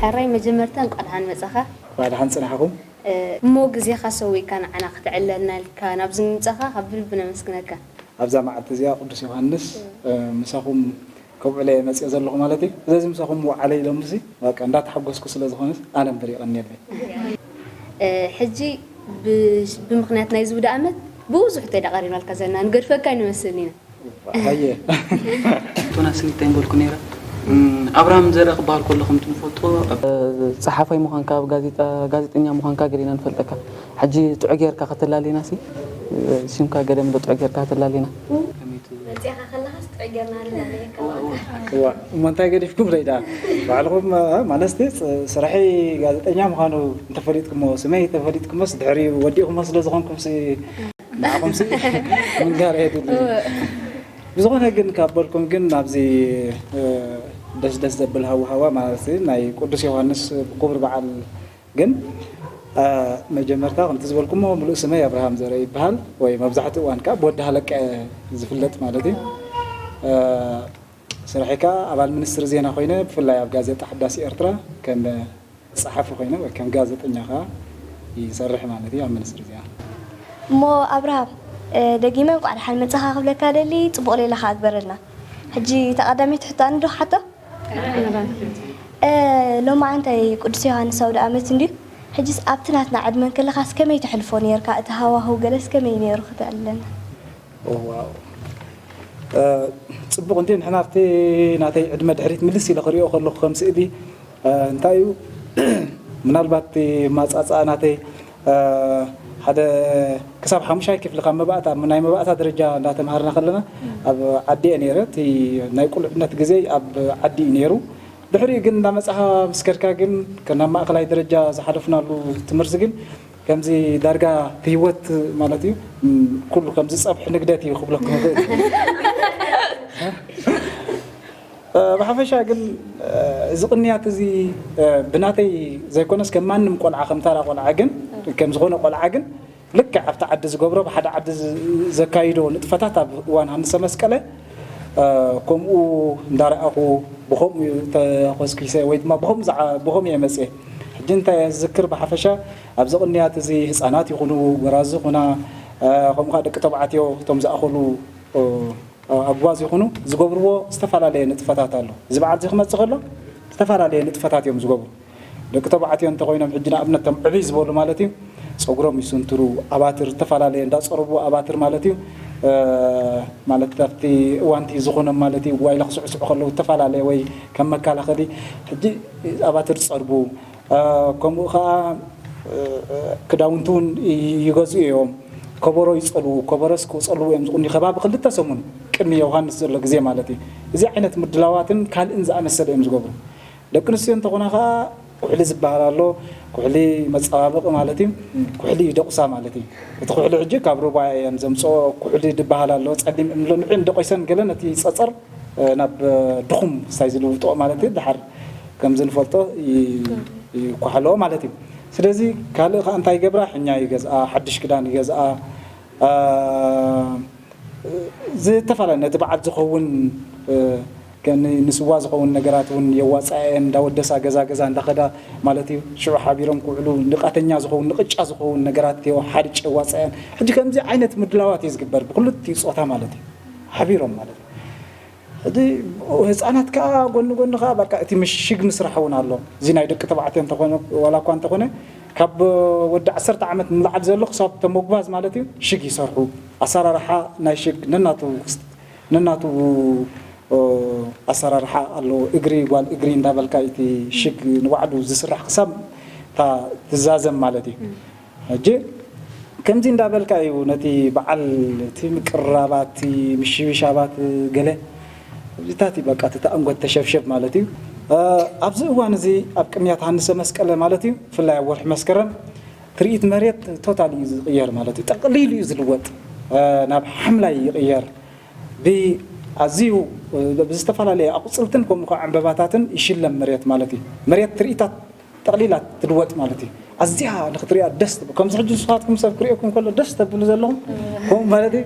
ሕራይ መጀመርታ እንቋዕ ደሓን መጻኻ። እንቋዕ ደሓን ጽናሕኹም። እሞ ግዜኻ ሰዊእካ ንዓና ክተዕለልና ኢልካ ናብዚ ምምጻኻ ካብ ብልቢ ነመስግነካ። ኣብዛ መዓልቲ እዚኣ ቅዱስ ዮሃንስ ምሳኹም ከብዕለ እየ መፅእ ዘለኹ ማለት እዩ። ስለዚ ምሳኹም ውዓለ ኢሎምሲ በቃ እንዳተሓጎስኩ ስለ ዝኾነስ ኣነ እምበር የቐንየለይ። ሕጂ ብምኽንያት ናይ ዝውደ ዓመት ብዙሕ ተዳቐሪናልካ ዘለና ንገድፈካ ይንመስል ኢና። ኣየ ቶና ስኒታ ይበልኩ ነይረ። ኣብርሃም ዘርአ ክበሃል ከሎ ከምቲ ንፈልጦ ጸሓፋይ ምዃንካ ኣብ ጋዜጣ ጋዜጠኛ ምዃንካ ገዲና ንፈልጠካ። ሕጂ ጥዑ ጌርካ ከተላሊና ሲ ሽምካ ገደም ዶ ጥዑ ጌርካ ከተላሊና። መፅእኻ ከለኻስ ጥዑ ጌርና ንላለየካ። እሞ እንታይ ገዲፍኩም ረይዳ ባዕልኹም ማለስቲ ስራሒ ጋዜጠኛ ምዃኑ እንተፈሊጥኩሞ ስመይ ተፈሊጥኩሞስ ድሕሪ ወዲእኹሞ ስለ ዝኾንኩም ንዓኹም ምንጋር የድሊ። ብዝኾነ ግን ካብ በልኩም ግን ኣብዚ ደስ ደስ ዘብል ሃዋሃዋ ማለት ናይ ቅዱስ ዮሃንስ ክቡር በዓል ግን መጀመርታ ከምቲ ዝበልኩሞ ምሉእ ስመይ ኣብርሃም ዘረ ይበሃል ወይ መብዛሕትኡ እዋን ከዓ ብወዲ ሃለቀ ዝፍለጥ ማለት እዩ። ስርሐይ ከዓ ኣባል ሚኒስትሪ ዜና ኮይነ ብፍላይ ኣብ ጋዜጣ ሓዳስ ኤርትራ ከም ጸሓፊ ኮይነ ወይ ከም ጋዜጠኛ ከዓ ይሰርሕ ማለት እዩ ኣብ ሚኒስትሪ ዜና። እሞ ኣብርሃም ደጊመ እንቋዕ ደሓን መጻኻ ክብለካ ደሊ። ጽቡቕ ሌላ ከኣ ግበረልና። ሕጂ እታ ቀዳመይቲ ሕቶ ኣነ ዶ ክሓቶ? ሎማዓንቲ ቅዱስ ዮሃንስ ኣውደ ኣመት እንድዩ። ሕጅስ ኣብቲ ናትና ዕድመ እንከለኻስ ከመይ ተሕልፎ ነይርካ? እቲ ሃዋህው ገለስ ከመይ ነይሩ ክተዕልለና? ዋው ጽቡቕ እንዲ ንሕና ኣብቲ ናተይ ዕድመ ድሕሪት ምልስ ኢለ ክሪኦ ከለኹ ከም ስእሊ እንታይ እዩ ምናልባት ማጻጻ ናተይ ሓደ ክሳብ ሓሙሻይ ክፍሊ ካብ መባእታ ናይ መባእታ ደረጃ እንዳተማሃርና ከለና ኣብ ዓዲ እየ ነይረ። እቲ ናይ ቁልዕነት ግዜ ኣብ ዓዲ እዩ ነይሩ። ድሕሪኡ ግን እንዳመጻኻ ምስ ከድካ ግን ናብ ማእከላይ ደረጃ ዝሓለፍናሉ ትምህርቲ ግን ከምዚ ዳርጋ እቲ ህይወት ማለት እዩ ኩሉ ከምዚ ጸብሒ ንግደት እዩ ክብለኩም ይኽእል። ብሓፈሻ ግን እዚ ቅንያት እዚ ብናተይ ዘይኮነስ ከም ማንም ቆልዓ ከም ታራ ቆልዓ ግን ከም ዝኾነ ቆልዓ ግን ልክዕ ኣብቲ ዓዲ ዝገብሮ ብሓደ ዓዲ ዘካይዶ ንጥፈታት ኣብ እዋን ሃንሰ መስቀለ ከምኡ እንዳረኣኹ ብኸምኡ ተኾስኪሰ ወይ ድማ ብኸምኡ ዝዓ- ብኸምኡ እየ መፅየ። ሕጂ እንታይ እየ ዝዝክር ብሓፈሻ ኣብዚ ቅንያት እዚ ህፃናት ይኹኑ ጎራዙ ይኹና ከምኡ ከዓ ደቂ ተባዕትዮ እቶም ዝኣኸሉ ኣጓዝ ይኹኑ ዝገብርዎ ዝተፈላለየ ንጥፈታት ኣሎ። እዚ በዓል እዚ ክመፅእ ከሎ ዝተፈላለየ ንጥፈታት እዮም ዝገብሩ። ደቂ ተባዕትዮ እንተኮይኖም ሕጂ ንኣብነት እቶም ዕብይ ዝበሉ ማለት እዩ ፀጉሮም ይስንትሩ፣ ኣባትር ዝተፈላለየ እንዳፀረቡ ኣባትር ማለት እዩ ማለት ኣብቲ እዋንቲ ዝኾኖም ማለት እዩ ጓይላ ክስዕስዑ ከለዉ ዝተፈላለየ ወይ ከም መከላኸሊ ሕጂ ኣባትር ዝፀርቡ ከምኡ ከዓ ክዳውንቲ እውን ይገዝኡ እዮም። ከበሮ ይፀልዉ፣ ከበሮስ ክፀልዉ እዮም ዝቁኒ ከባቢ ክልተ ሰሙን ቅድሚ ዮሃንስ ዘሎ ግዜ ማለት እዩ። እዚ ዓይነት ምድላዋትን ካልእን ዝኣመሰለ እዮም ዝገብሩ። ደቂ ኣንስትዮ እንተኾና ከዓ ኩሕሊ ዝበሃል ኣሎ። ኩሕሊ መፀባበቂ ማለት እዩ። ኩሕሊ ይደቑሳ ማለት እዩ። እቲ ኩሕሊ ሕጂ ካብ ሩባ እየን ዘምፅኦ ኩሕሊ ዝበሃል ኣሎ። ፀሊም እምሎ ንዕን ደቆይሰን ገለ ነቲ ፀፀር ናብ ድኹም ስታይ ዝልውጥኦ ማለት እዩ። ድሓር ከምዚ ንፈልጦ ይኳሕልኦ ማለት እዩ። ስለዚ ካልእ ከዓ እንታይ ይገብራ? ሕኛ ይገዝኣ፣ ሓድሽ ክዳን ይገዝኣ፣ ዝተፈላለየ ነቲ በዓል ዝኸውን ንስዋ ዝኸውን ነገራት እውን የዋፅኣየን እንዳወደሳ ገዛ ገዛ እንዳኸዳ ማለት እዩ። ሽዑ ሓቢሮም ክውዕሉ ንቃተኛ ዝኸውን ንቅጫ ዝኸውን ነገራት ሓድጭ የዋፅኣየን። ሕጂ ከምዚ ዓይነት ምድላዋት እዩ ዝግበር ብክልቲኡ ፆታ ማለት እዩ። ሓቢሮም ማለት እዩ። ሕጂ ህፃናት ከዓ ጎኒ ጎኒ ከዓ በቃ እቲ ምሽግ ምስራሕ እውን ኣሎ። እዚ ናይ ደቂ ተባዕትዮ እንተኾነ ዋላ እኳ እንተኾነ ካብ ወዲ ዓሰርተ ዓመት ንላዕሊ ዘሎ ክሳብ ተመጉባዝ ማለት እዩ ሽግ ይሰርሑ። ኣሰራርሓ ናይ ሽግ ነናቱ ነናቱ ኣሰራርሓ ኣለዎ። እግሪ ጓል እግሪ እንዳበልካ እቲ ሽግ ንባዕሉ ዝስራሕ ክሳብ እታ ትዛዘም ማለት እዩ። ሕጂ ከምዚ እንዳበልካ እዩ ነቲ በዓል እቲ ምቅርራባት ምሽብሻባት ገለ እዚታት እዩ በቃ እቲ ተኣንጎት ተሸብሸብ ማለት እዩ። ኣብዚ እዋን እዚ ኣብ ቅንያት ሃንሰ መስቀለ ማለት እዩ ብፍላይ ኣብ ወርሒ መስከረም ትርኢት መሬት ቶታል እዩ ዝቕየር ማለት እዩ። ጠቕሊሉ እዩ ዝልወጥ ናብ ሓምላይ ይቕየር። ብኣዝዩ ብዝተፈላለየ ኣቑፅልትን ከምኡ ከዓ ዕምበባታትን ይሽለም መሬት ማለት እዩ። መሬት ትርኢታት ጠቕሊላ ትልወጥ ማለት እዩ። ኣዝያ ንክትሪኣ ደስ ትብል ከምዚ ሕጂ ንስኻትኩም ሰብ ክሪኦኩም ከሎ ደስ ተብሉ ዘለኹም ከምኡ ማለት እዩ።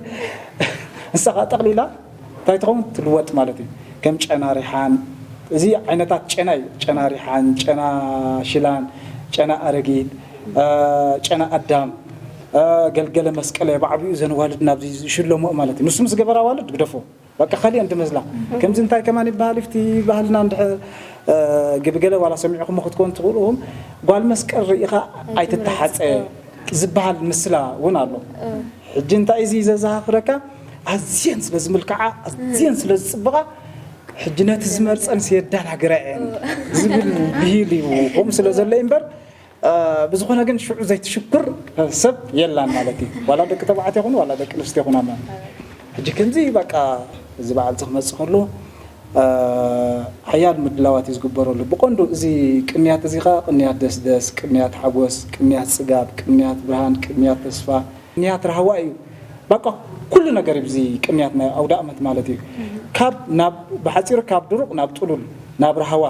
ንሳ ከዓ ጠቕሊላ እንታይ ትኸውን ትልወጥ ማለት እዩ። ከም ጨና ሪሓን እዚ ዓይነታት ጨና እዩ። ጨና ሪሓን፣ ጨና ሽላን፣ ጨና ኣረጊት፣ እ፣ ጨና ኣዳም፣ እ፣ ገልገለ መስቀለ፣ ብዓቢኡ እዘን ኣዋልድ ናብዚ ዝሽለሞኦ ማለት እዩ። ንሱ ምስ ገበራ ኣዋልድ ግደፎ። በቃ፣ ከሊአን ትመስላ። ከምዚ እንታይ ከማን ይበሃል፣ ይፍቲ ባህልና እንድሕ፣ እ፣ ግብገለ ዋላ ሰሚዕኹም ክትኮን ትኽእሉ ኢኹም። ጓል መስቀል ርኢኻ ኣይትተሓጸ ዝበሃል ምስላ እውን ኣሎ። ሕጂ እንታይ እዚ ዘዘኻኽረካ፣ ኣዝየን ስለ ዝምልክዓ፣ ኣዝየን ስለ ዝጽብቓ፣ ሕጂ ነቲ ዝመርጸን የዳናግራ እየን ዝብል ብሂል እዩ። ከምኡ ስለ ዘሎ እዩ እምበር፣ እ፣ ብዝኾነ ግን ሽዑ ዘይትሽኩር ሰብ የላን ማለት እዩ። ዋላ ደቂ ተባዕትዮ ይኹኑ ዋላ ደቂ ኣንስትዮ ይኹና ማለት። ሕጂ ከምዚ በቃ እዚ በዓል እዚ ክመጽእ ከሎ፣ እ፣ ሓያል ምድላዋት እዩ ዝግበረሉ። ብቐንዱ እዚ ቅንያት እዚ ኸኣ ቅንያት ደስደስ፣ ቅንያት ሓጎስ፣ ቅንያት ጽጋብ፣ ቅንያት ብርሃን፣ ቅንያት ተስፋ፣ ቅንያት ራህዋ እዩ። በቃ ኩሉ ነገር እዩ። እዚ ቅንያት ናይ ኣውደ ኣመት ማለት እዩ። ካብ ናብ፣ ብሓጺሩ ካብ ድሩቕ ናብ ጥሉል፣ ናብ ራህዋ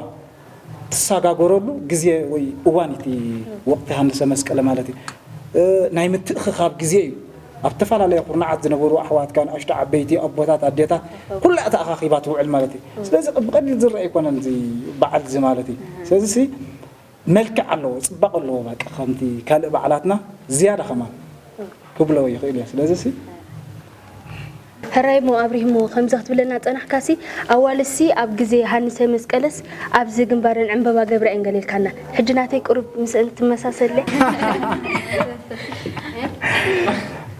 ትሰጋገረሉ ግዜ ወይ እዋን እቲ ወቕቲ ሃንሰ መስቀለ ማለት እዩ። እ፣ ናይ ምትእኽኻብ ግዜ እዩ። ኣብ ዝተፈላለየ ኩርናዓት ዝነበሩ ኣሕዋትካ፣ ንኣሽቱ ዓበይቲ፣ ኣቦታት፣ ኣዴታት፣ ኩላ ተኣኻኺባ ትውዕል ማለት እዩ። ስለዚ ብቐሊል ዝረአ ኣይኮነን እዚ በዓል እዚ ማለት እዩ። ስለዚ ሲ መልክዕ ኣለዎ፣ ጽባቐ ኣለዎ። በቃ ከምቲ ካልእ በዓላትና ዝያዳ ከማን ክብሎ ይኽእል እየ። ስለዚ ሲ ሕራይ እሞ ኣብሪህ እሞ ከምዚ ክትብለና ጸናሕካሲ፣ ኣዋልድሲ ኣብ ግዜ ሃንሰ መስቀለስ ኣብዚ ግንባረን ዕምበባ ገብራ እየን ገለ ኢልካና። ሕጂ ናተይ ቁሩብ ምስአን ትመሳሰል።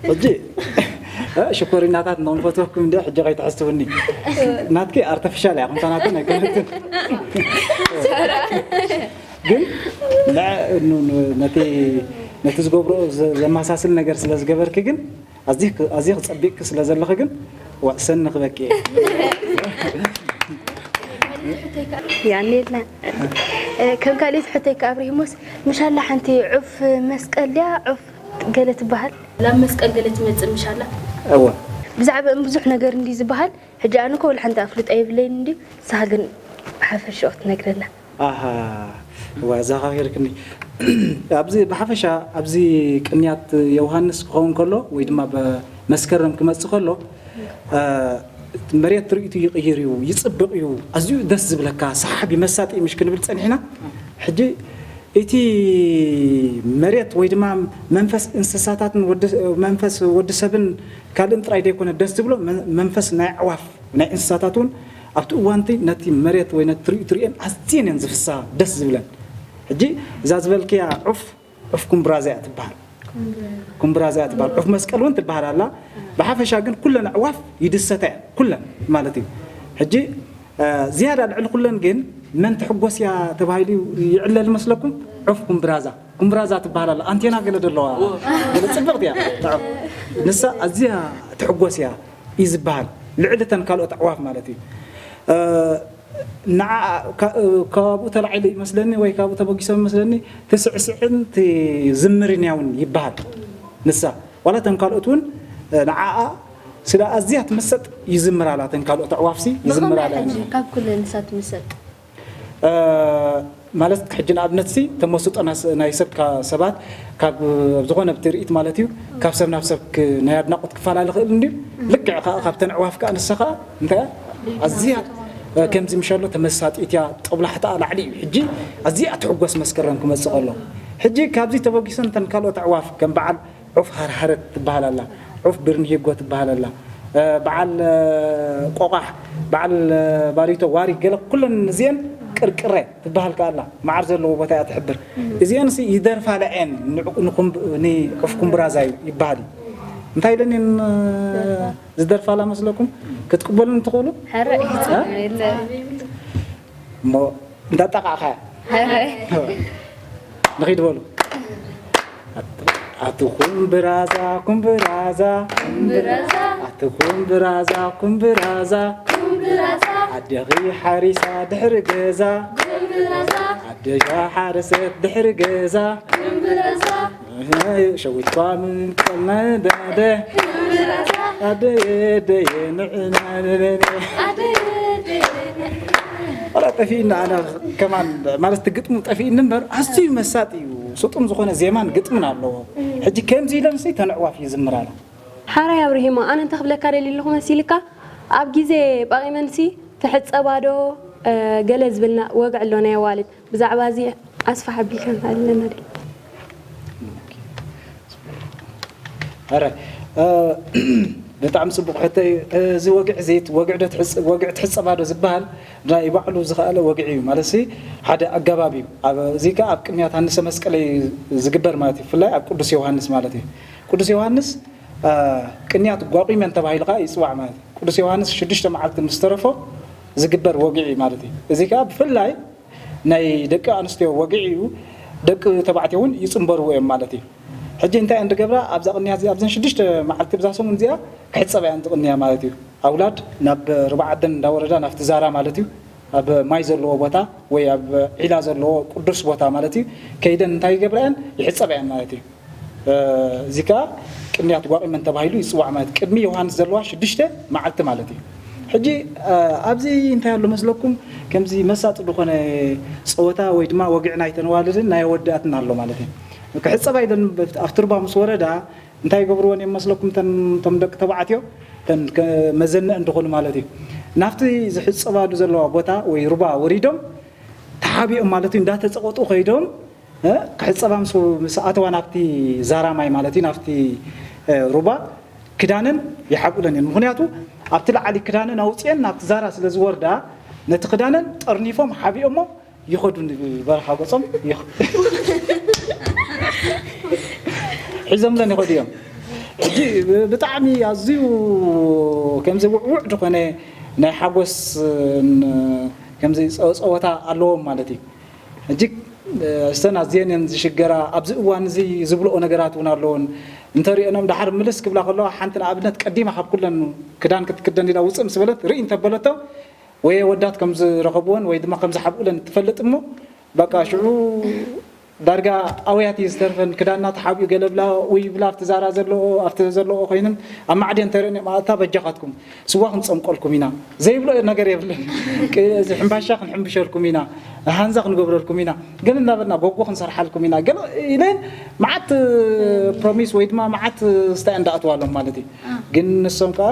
ሕጂ፣ እ፣ ሽኮሪናታት ንኽንፈትወኩም እንደ ሕጂ ከይትሕስቡኒ። ናትኪ ኣርተፊሻል እያ፣ ከምታ ናተን ኣይኮነትን። ግን ን-፣ ን-፣ ን-፣ ነቲ፣ ነቲ ዝገብሮ ዘ-፣ ዘመሳስል ነገር ስለ ዝገበርኪ ግን ኣዝየ ክ-፣ ኣዝየ ክጸቢቕኪ ስለ ዘለኺ ግን ዋእ ሰኒ ክበኪ እየ። ያኔልና፣ እ፣ ከም ካልኦት ሕቶይ ከኣ ኣብሪሂሞስ፣ ምሻላ ሓንቲ ዑፍ መስቀል ድያ ዑፍ ገለ ትበሃል? ናብ መስቀል ገለ ትመጽእ ምሻላ? እወ። ብዛዕባእን ብዙሕ ነገር እንዲ ዝበሃል፣ ሕጂ ኣነ እኮ ወላ ሓንቲ ኣፍልጦ የብለይን እንዲ፣ ንስኻ ግን ሓፈሻኡ ትነግረና። ኣሃ፣ እወ፣ ኣዘኻኺርክኒ። ኣብዚ ብሓፈሻ፣ ኣብዚ ቅንያት ዮሃንስ ክኸውን ከሎ፣ ወይ ድማ ብ-፣ መስከረም ክመጽእ ከሎ፣ እ፣ መሬት ትርኢቱ ይቕይር እዩ፣ ይጽብቕ እዩ፣ ኣዝዩ ደስ ዝብለካ፣ ሰሓቢ፣ መሳጢ እዩ፣ ምሽ ክንብል ጸኒሕና። ሕጂ እቲ መሬት ወይ ድማ መንፈስ እንስሳታትን ወዲ፣ መንፈስ ወዲ ሰብን ካልእን ጥራይ ዘይኮነ ደስ ዝብሎ፣ መ-፣ መንፈስ ናይ ኣዕዋፍ፣ ናይ እንስሳታት እውን ኣብቲ እዋንቲ ነቲ መሬት ወይ ነቲ ትርኢት ትርእየን ኣዝየን እየን ዝፍሳ፣ ደስ ዝብለን። ሕጂ እዛ ዝበልክያ ዑፍ፣ ዑፍ ኩምብራዛ እያ ትበሃል። ኩምብራዛ እያ ትበሃል። ዑፍ መስቀል እውን ትበሃል ኣላ። ብሓፈሻ ግን ኩለን ኣዕዋፍ ይድሰታ እየን፣ ኩለን ማለት እዩ። ሕጂ፣ እ፣ ዝያዳ ልዕሊ ኩለን ግን መን ትሕጎስ እያ ተባሂሉ ይዕለል መስለኩም? ዑፍ ኩምብራዛ። ኩምብራዛ ትበሃል ኣላ። ኣንቴና ገለ ዘለዋ፣ ገለ ጽብቕቲ እያ። ንሳ ኣዝያ ትሕጎስ እያ እዩ ዝበሃል። ልዕሊ እተን ካልኦት ኣዕዋፍ ማለት እዩ። እ፣ ንዓ፣ ካ-፣ ካብኡ ተላዒሉ ይመስለኒ ወይ ካብኡ ተበጊሶም ይመስለኒ፣ ትስዕስዕን ትዝምርን እያ እውን ይበሃል። ንሳ፣ ዋላ እተን ካልኦት እውን፣ እ፣ ንዓኣ ስለ ኣዝያ ትምሰጥ ይዝምራላ፣ እተን ካልኦት ኣዕዋፍሲ ይዝምራላ። ሕጂ ካብ ኩለን ንሳ ትምሰጥ። እ፣ ማለት ሕጂ ንኣብነትሲ ተመስጦ ናስ-፣ ናይ ሰብ ካ-፣ ሰባት ካብ፣ ኣብ ዝኾነ ትርኢት ማለት እዩ፣ ካብ ሰብ ናብ ሰብ ክ-፣ ናይ ኣድናቖት ክፈላለ ይኽእል እንድዩ። ልክዕ ከኣ ካብተን ኣዕዋፍ ከኣ ንሳ ከኣ እንታይ እያ? ኣዝያ፣ እ፣ ከምዚ ምሸሎ ተመሳጢት እያ፣ ጦብላሕታኣ ላዕሊ እዩ። ሕጂ ኣዝያ ትሕጎስ መስከረም ክመጽእ ከሎ። ሕጂ ካብዚ ተበጊሰን እተን ካልኦት ኣዕዋፍ ከም በዓል ዑፍ ሃርሃረት ትበሃል ኣላ፣ ዑፍ ብርንሂጎ ትበሃል ኣላ፣ እ፣ በዓል፣ እ፣ ቆቋሕ፣ በዓል፣ እ፣ ባሪቶ፣ ዋሪ፣ ገለ ኩለን እዚአን ቅርቅረ ትበሃል ከኣ ኣላ፣ መዓር ዘለዎ ቦታ እያ ትሕብር። እዚአንሲ ይደርፋላ እየን፣ ንዑ-፣ ንኹምብ-፣ ንዑፍ ኩምብራዛ ይበሃል እዩ። እንታይ ኢለን እየን፣ እ፣ ዝደርፋላ መስለኩም? ክትቅበሉን ትኽእሉ? ሕራይ። እ? የለ። እሞ እንዳጣቃዕካ። ሕራይ። ንኺድ በሉ። ኣቲ ኩምብራዛ፣ ኩምብራዛ፣ ኩምብራዛ። ኣቲ ኩምብራዛ፣ ኩምብራዛ፣ ኩምብራዛ። ኣደኺ ሓሪሳ ድሕሪ ገዛ፣ ኩምብራዛ። ኣደያ ሓረሰት ድሕሪ ገዛ፣ ኩምብራዛ። ሸዊትኳ ምንቀል ነዳደ። ኣደየ፣ ኣደየ፣ ንዕና ንነነ። ኣላ ጠፊእና፣ ኣነ ከማን ማለት እቲ ግጥሙ ጠፊእኒ እምበር ኣዝዩ መሳጢ እዩ። ስጡም ዝኾነ ዜማን ግጥምን ኣለዎ። ሕጂ ከምዚ ኢለንሲ ተን ኣዕዋፍ ይዝምራላ። ሓራይ ኣብርሂሞ፣ ኣነ እንታይ ክብለካ ደልየ ኣለኹ መሲልካ? ኣብ ግዜ ጳቒመንሲ ትሕጸባ ዶ? ገለ ዝብልና ወግዒ ኣሎ ናይ ኣዋልድ። ብዛዕባ እዚ ኣስፍሕ ኣቢልካ እንተሃለና ዶ? ኣረ ብጣዕሚ ፅቡቕ ሕቶ እዩ። እዚ ወግዒ እዚ ወግዒ ዶ ትሕፅ- ወግዒ ትሕፀባ ዶ ዝበሃል ናይ ባዕሉ ዝኸኣለ ወግዒ እዩ። ማለት ሲ ሓደ ኣገባብ እዩ። ኣብ- እዚ ከዓ ኣብ ቅንያት ሃንሰ መስቀለይ ዝግበር ማለት እዩ። ብፍላይ ኣብ ቅዱስ ዮሃንስ ማለት እዩ። ቅዱስ ዮሃንስ ቅንያት ጓቂመን ተባሂሉ ከዓ ይፅዋዕ ማለት እዩ። ቅዱስ ዮሃንስ ሽዱሽተ መዓልቲ ምስ ተረፎ ዝግበር ወግዒ ማለት እዩ። እዚ ከዓ ብፍላይ ናይ ደቂ ኣንስትዮ ወግዒ እዩ። ደቂ ተባዕትዮ እውን ይፅንበርዎ እዮም ማለት እዩ። ሕጂ እንታይ እየን ዝገብራ? ኣብዛ ቅንያት እዚኣ ኣብዘን ሽዱሽተ መዓልቲ ብዛ ሰሙን እዚኣ ክሕፀባ እየን ዝቕንያ ማለት እዩ። ኣውላድ ናብ ርባዓደን እንዳወረዳ ናብቲ ዛራ ማለት እዩ ኣብ ማይ ዘለዎ ቦታ ወይ ኣብ ዒላ ዘለዎ ቅዱስ ቦታ ማለት እዩ ከይደን እንታይ ይገብራ እየን? ይሕፀባ እየን ማለት እዩ። እዚ ከዓ ቅንያት ጓቂመን ተባሂሉ ይፅዋዕ ማለት ቅድሚ ዮሃንስ ዘለዋ ሽዱሽተ መዓልቲ ማለት እዩ። ሕጂ ኣብዚ እንታይ ኣሎ መስለኩም? ከምዚ መሳጢ ዝኾነ ፀወታ ወይ ድማ ወግዒ ናይ ተነዋልድን ናይ ኣወዳትን ኣሎ ማለት እዩ። ክሕፀባ ኢለን ኣብ ትርባ ምስ ወረዳ እንታይ ይገብርወን እዮም መስለኩም? እቶም ደቂ ተባዕትዮ እተን መዘነአን ዝኾኑ ማለት እዩ ናብቲ ዝሕፀባሉ ዘለዋ ቦታ ወይ ሩባ ወሪዶም ተሓቢኦም ማለት እዩ እንዳተፀቆጡ ከይዶም ክሕፀባ ምስ ኣተዋ ናብቲ ዛራ ማይ ማለት እዩ ናብቲ ሩባ ክዳነን ይሓብኡለን እየን። ምክንያቱ ኣብቲ ላዕሊ ክዳነን ኣውፅአን ናብቲ ዛራ ስለ ዝወርዳ ነቲ ክዳነን ጠርኒፎም ሓቢኦሞ ይኸዱ በረኻ ገፆም ሒዞምለን ይኸዱ እዮም። ሕጂ ብጣዕሚ ኣዝዩ ከምዚ ውዕውዕ ዝኾነ ናይ ሓጎስ ከምዚ ፀወታ ኣለዎም ማለት እዩ። ሕጂ እስተን ኣዝየን እየን ዝሽገራ ኣብዚ እዋን እዚ ዝብልኦ ነገራት እውን ኣለዎን እንተሪኦኖም ደሓር ምልስ ክብላ ከለዋ ሓንቲ ንኣብነት ቀዲማ ካብ ኩለን ክዳን ክትክደን ኢላ ውፅእ ምስ በለት ርኢ እንተበለቶ ወይ ወዳት ከም ዝረኸብወን ወይ ድማ ከም ዝሓብኡለን ትፈልጥ እሞ በቃ ሽዑ ዳርጋ ኣውያት እዩ ዝተርፈን ክዳና ተሓቢኡ ገለ ብላ ውይ ብላ ኣብቲ ዛራ ዘለዎ ኣብቲ ዘለዎ ኮይነን ኣብ ማዕድን ተርእን ማእታ በጃኻትኩም ስዋ ክንፀምቆልኩም ኢና ዘይብሎ ነገር የብለን። እዚ ሕምባሻ ክንሕምብሸልኩም ኢና ሃንዛ ክንገብረልኩም ኢና ገለ እናበልና ጎጎ ክንሰርሓልኩም ኢና ገለ ኢለን መዓት ፕሮሚስ ወይ ድማ መዓት ስታይ እንዳኣትዋሎም ማለት እዩ። ግን ንሶም ከዓ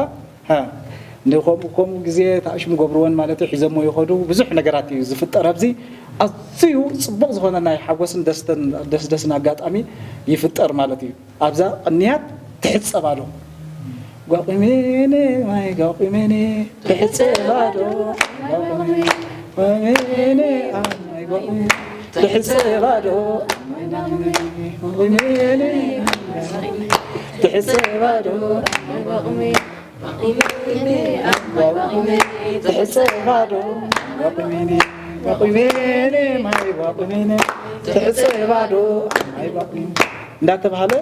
ንከምኡ ከምኡ ግዜ ተኣሽሙ ገብርወን ማለት እዩ ሒዘሞ ይኸዱ ብዙሕ ነገራት እዩ ዝፍጠር ኣብዚ ኣዝዩ ፅቡቕ ዝኾነ ናይ ሓጎስን ደስደስን ኣጋጣሚ ይፍጠር ማለት እዩ። ኣብዛ ቅንያት ትሕፀባ ዶ ጓቑሜኔ ማይ ጓቑሜኔ ትሕፀባ ዶ ጓቑሜኔ ማይ ጓቑሜኔ ትሕፀባ ዶ ጓቑሜኔ ትሕፀባ ዶ ትሕፀባ ዶ ጓቑሜኔ ጓቑሜኔ ማይ ጓቑሜኔ ትሕፀባ ዶ ማይ ጓቑሜኔ እንዳተባሃለ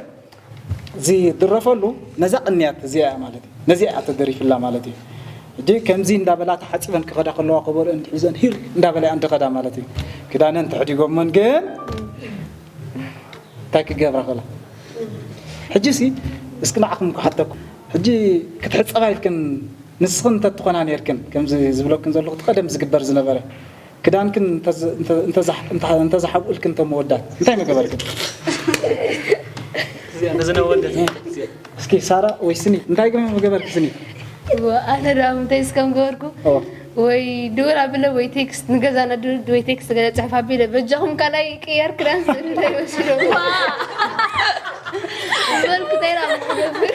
ዝድረፈሉ ነዛ ቅንያት እዚኣ እያ ማለት እዩ። ነዚኣ እያ ተደሪፍላ ማለት እዩ። ሕጂ ከምዚ እንዳበላ ተሓፂበን ክኸዳ ከለዋ ከበሮአን ሒዘን ሂር እንዳበላ እያ እንድኸዳ ማለት እዩ። ክዳነን ተሕዲጎመን ግን እንታይ ክገብራ ከላ ሕጂ ሲ እስኪ ንዓኹም ክሓተኩም ሕጂ ክትሕፀባ ኢልክን ንስኽን እንተትኾና ነርክን ከምዚ ዝብለክን ዘለኹ እቲ ቀደም ዝግበር ዝነበረ ክዳንክን እንተዝሓብኡልክን እቶም መወዳት እንታይ ምገበርክን? እስኪ ሳራ ወይ ስኒት እንታይ ምገበርክ ስኒት? ኣነ ዳ ምንታይ እስከም ገበርኩ ወይ ድውል ኣብለ ወይ ቴክስት ንገዛ ነድርድ ወይ ቴክስት ገለ ፅሕፍ ኣቢለ በጃኹም ካልኣይ ቅያር ክዳን ስእሊ እንዳይወስዶ በልኩ ተይራ ምገብር